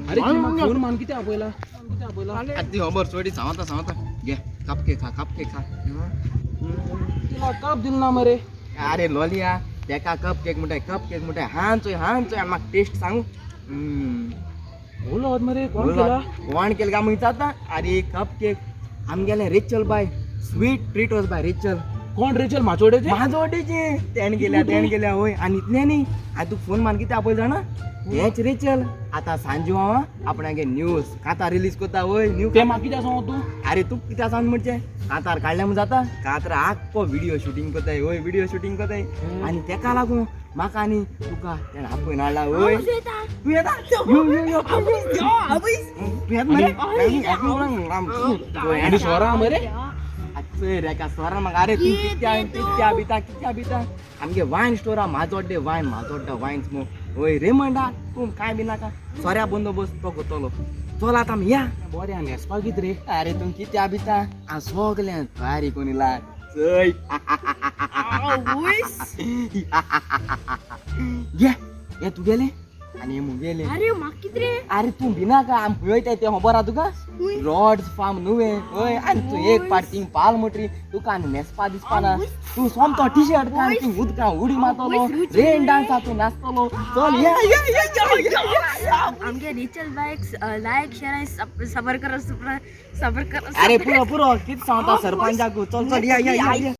अरे फोन मान किती आपयला किती आपयला. आतां खबर सोडी सांगता सांगता घे कप केक खा कप केक खा. तिला कप दिल ना मरे. अरे लोलिया तेका कप केक म्हणटाय कप केक म्हणटाय हान चोय हान चोय आनी म्हाका टेस्ट सांगू. बोलो मरे कोण केला? कोण केलं काय म्हणतात ना. अरे कप केक आमगेले Rachel bye sweet treat was bye Rachel. कोण रेचल माचोड्याचे? माजोडेचे तेण गेल्या तेण गेल्या होय. आनी इतलें न्ही आनी तूं फोन मान कितें आपयला जाणा हेच रेचल आतां सांजू हांव आपणागे न्यूज कांतार रिलीज करता वय न्यू. ते म्हाका कित्याक सांगो तूं? अरे तूं कित्याक सांग म्हणचे कांतार काडल्या म्हूण जाता कांतार आख्खो व्हिडियो शुटींग करताय वय व्हिडियो शुटींग करताय आनी तेका लागून म्हाका आनी तुका तेणें आपोवन हाडला वय. तूं येता यो यो यो तूं येता मरे. आनी सोरा मरे. चोय रे का सोरा म्हाका. अरे तूं कित्या कित्या बिता कित्या बिता आमगे वायन स्टोर आहा माजोड्डे वायन माजोड्डा वायन स्मोक वय रेमंडा तूं कांय बी नाका सोऱ्या बंदोबस्त तो करतलो. चल आतां आमी या. बरें आनी न्हेसपाक कित रे? अरे तूं कित्या बिता हांव सगल्यान तयारी करून येयला चोय. घे हे तुगेलें आनी हे मुगेलें. अरे म्हाका कित रे? अरे तूं भिनाका आमी खंय वयताय तें खबर आहा तुका? रॉड्स फार्म नुवें हय. आनी तूं एक पाट थिंग पाल मोटरी तुका आनी न्हेसपा दिसपा ना. तूं सोमतो टी शर्ट काड थिंग उदकां उडी मारतलो रेन डान्सा तूं नाचतलो. चल या या या या या. आमगे रेचल बायक लायक शेअर आणि सबर कर सबर कर. अरे पुरो पुरो कितें सांगता सरपंचाकू. चल चल या या या.